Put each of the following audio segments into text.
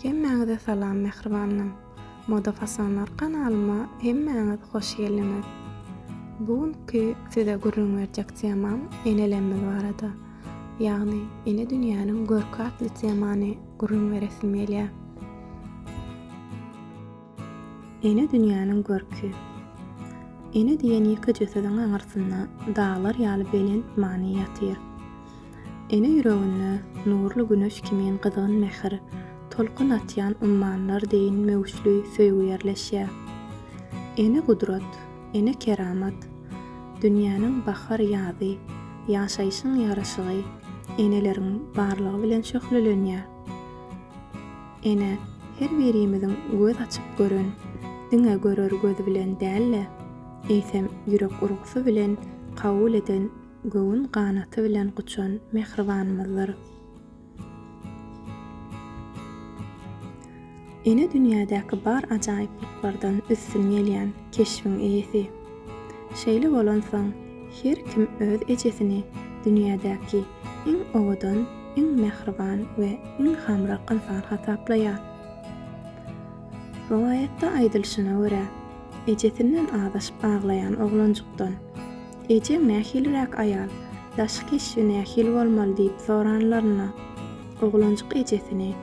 Hemmäňize salam mähribanlarym. Moda fasonlar kanalyma hemmäňiz hoş geldiňiz. Bu günki size gürrüň berjek temam enelerimiz barada. Ýagny ene dünýäniň görki atly temany gürrüň beresim gelýär. Ene dünýäniň görki. Ene diýen ýekeje sözüň aňyrsynda daglar ýaly belent many ýatyr. Ene ýüreginde nurly güneş kimin gyzgyn mähir, tolkun atýan ummanlar deýin möwçli söýgi ýerleşýär. Ene gudrat, ene keramat. Dünýäniň bahar-ýazy, ýaşaýşyň ýaraşygy eneleriň barlygy bilen şöhlelenýär. Ene her birimiziň göz açyp gören, diňe görer gözi bilen däl-de, eýsem, ýürek urgusy bilen kabul eden, göwün ganaty bilen guçan mähribanymyzdyr. Ene dünýädäki bar ajaýyplyklardan üstün gelýän keşbiň eýesi. Şeýle bolansoň, her kim öz ejesini dünýädäki iň owadan, iň mähriban we iň hamrak ynsan hasaplaýar. Rowaýatda aýdylyşyna görä, ejesinden azaşyp aglaýan oglanjykdan, Ejeň nähiliräk aýal, daşky keşbi nähili bolmaly diýip soranlarynda, oglanjyk ejesini,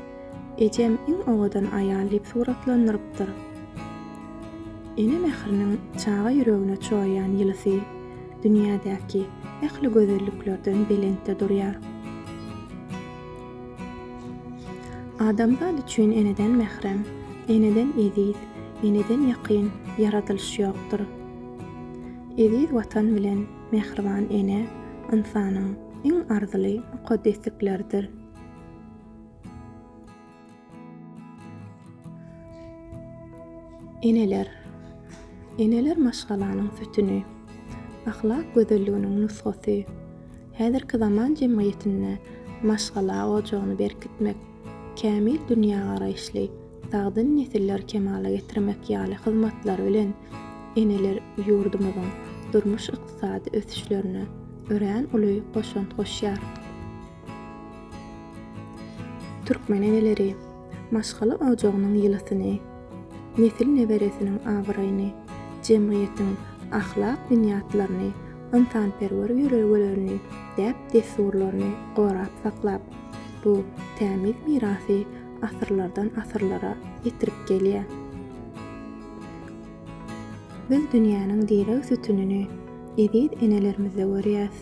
Ejem iň owadan aýal diýip suratlandyrypdyr. Ene mähriniň çaga ýüregine çoýýan ýylysy dünýädäki ähli gözelliklerden belentde durýar. Adamzat üçin eneden mährem, eneden eziz, eneden ýakyn ýaradylyş ýokdur. Eziz Watan bilen mähriban ene ynsanyň iň arzyly mukaddeslikleridir. Eneler. Eneler maşgalanyň sütüni, ahlak gözelliginiň nusgasy. Häzirki zaman jemgyýetinde maşgala ojagyny berkitmek, kämil dünýägaraýyşly, sagdyn nesilleri kemala getirmek ýaly hyzmatlary bilen eneler ýurdumyzyň durmuş-ykdysady ösüşlerine örän uly goşant goşýar. Türkmen eneleri maşgala ojagynyň ýylysyny, nesil-neberesiniň abraýyny, jemgyýetiň ahlak binýatlaryny, ynsanperwer ýörelgelerini, däp-dessurlaryny gorap saklap, bu tämiz mirasy asyrlardan-asyrlara ýetirip gelýär. Biz dünýäniň direg sütünini eziz enelerimizde görýäs.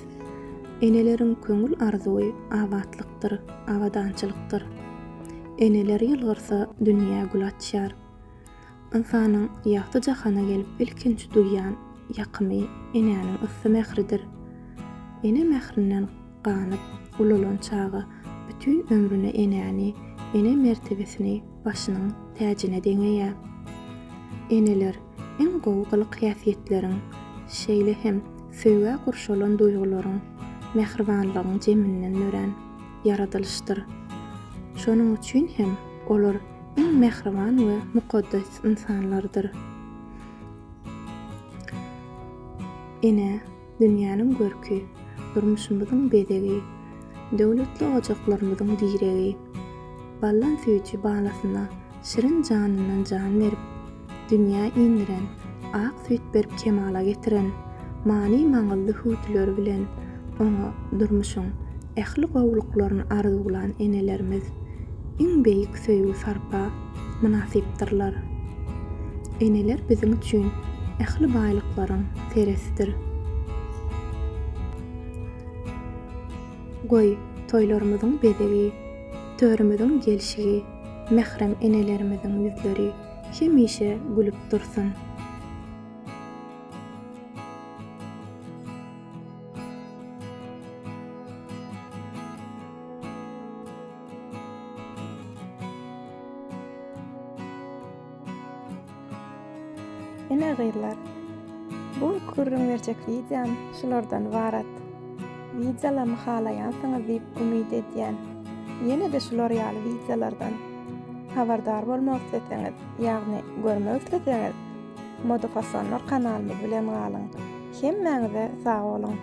Eneleriň köňül arzuwy abatlykdyr, abadançylykdyr. Eneler ýylgyrsa dünýä gül açýar. Ynsanyň ýagty jahana gelip ilkinji duýýan ýakymy enäniň yssy mähridir. Ene mährinden ganyp ulalan çaga bütin ömrüne enäni, ene mertebesini başynyň täjine deňeýär. Eneler iň gowy gylyk-häsiýetleriň, şeýle hem söýgä gurşalan duýgularyň, mähribanlygyň jeminden dörän ýaradylyşdyr. Şonuň üçin hem olar iň mähriban we mukaddes ynsanlardyr. Ene, dünýäniň görki, durmuşymyzyň bezegi, döwletli ojaklarymyzyň diregi. Baldan süýji balasyna şirin janyndan jan berip, dünýä indiren, ak süýt berip kemala getiren, many-maňyzly hüwdüleri bilen oňa durmuşyň ähli gowulyklaryny arzuwlan enelerimiz iň beýik söýgi-sarpa mynasypdyrlar. Eneler biziň üçin ähli baýlyklaryň seresidir. Goý, toýlarymyzyň bezegi, törümiziň gelşigi mährem enelerimiziň ýüzleri hemişe gülüp dursun! Ine gyzlar, bu günki gürrüň berjek wideom şulardan ybarat. Wideolamy halaýansyňyz diýip umyt edýän. Ýene-de şular ýaly wideolardan habardar bolmak isleseňiz, ýagny görmek isleseňiz, Modafasonlar kanalymyz bilen galyň. Hemmäňize sag boluň!